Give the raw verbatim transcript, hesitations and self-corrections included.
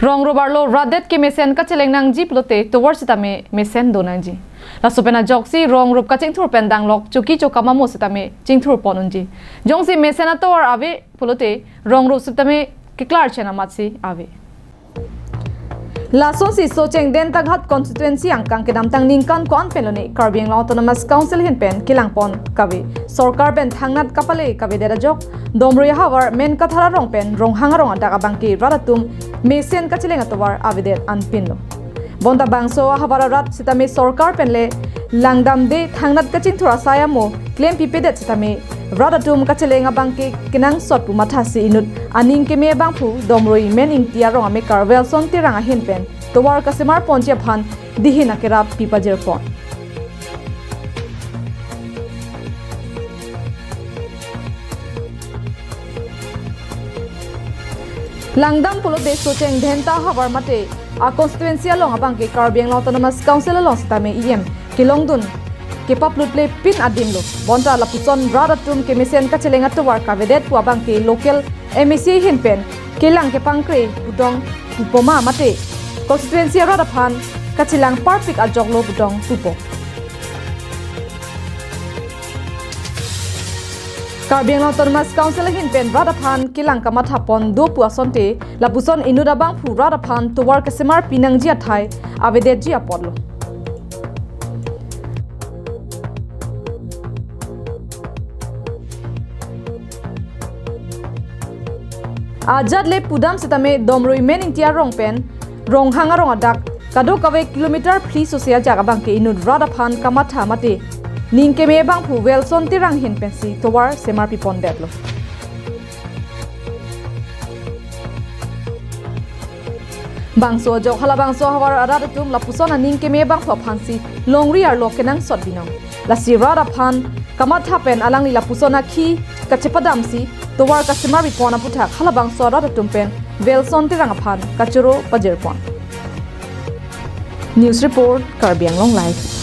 Rong rup arlo rat det kemesen kacheleng nangji pulote tovar sitame mesen do nangji. Laso pen ajoksi rong rup kachingthur pen danglok choki chokam amo sitame chingthur pon unji. Jongsi mesen atovar ave pulote rong rup sitame keklar chen amatsi ave. Lasonsi Socheng Dentaghat constituency angkang kedamtang ningkan ko-an pen lone Karbi Anglong Autonomous Council ahin pen kelang pon kave. Sorkar pen thangnat kapale kavedet ajok Domrui ahavar Menkathar arong pen Ronghang arong adak abangke rat atum mesen kacheleng atovar avedet anpinlo. Bonta bangso ahavar arat sitame sorkar pen le langdamde thangnat kachingthur asai amo klempipedet sitame rat atum kacheleng abangke kenangsot pu mathasi inut aning keme abangphu Domrui Men Ingti arong amekar Welson Terang ahin pen tovar kasemar ponji aphan dihin akerap pipajir pon. Langdam pulote Socheng Dhenta ahavar mate a constituency along abangke Karbi Anglong Autonomous Council along sitame E M kelongdun kepaplut le pin adimlo. Bonta lapuson rat atum kemesen kacheleng atovar kavedet pu abangke local M A C ahin pen kelang kepangkre pudong pupo ma mate constituency arat aphan kachelang parpik ajoklo pudong pupo. Karbi Anglong Autonomous Council ahin pen rat aphan kelang kamatha pon do pu asonte lapuson inut abangphu rat aphan tovar kesemar pinangji athai avedetji apotlo. Ajat le pudam sitame Domrui Men Ingti arong pen Ronghang arong adak kadokave kilometer phli sose ajak abangke inut rat aphan kamatha mate ning keme abangphu Welson Terang ahin pensi tovar semar pipondetlo. Bangso ajok halabangso ahavar arat atum lapuson aning keme abangphu aphansi longri arlo kenangsot binong. Lasi rat aphan kamatha pen alangli lapuson akhi kachepadamsi tovar kasemar pipon aputhak halabangso arat atum pen Welson Terang aphan kachoro pajir pon. News report, Karbi Anglong Live.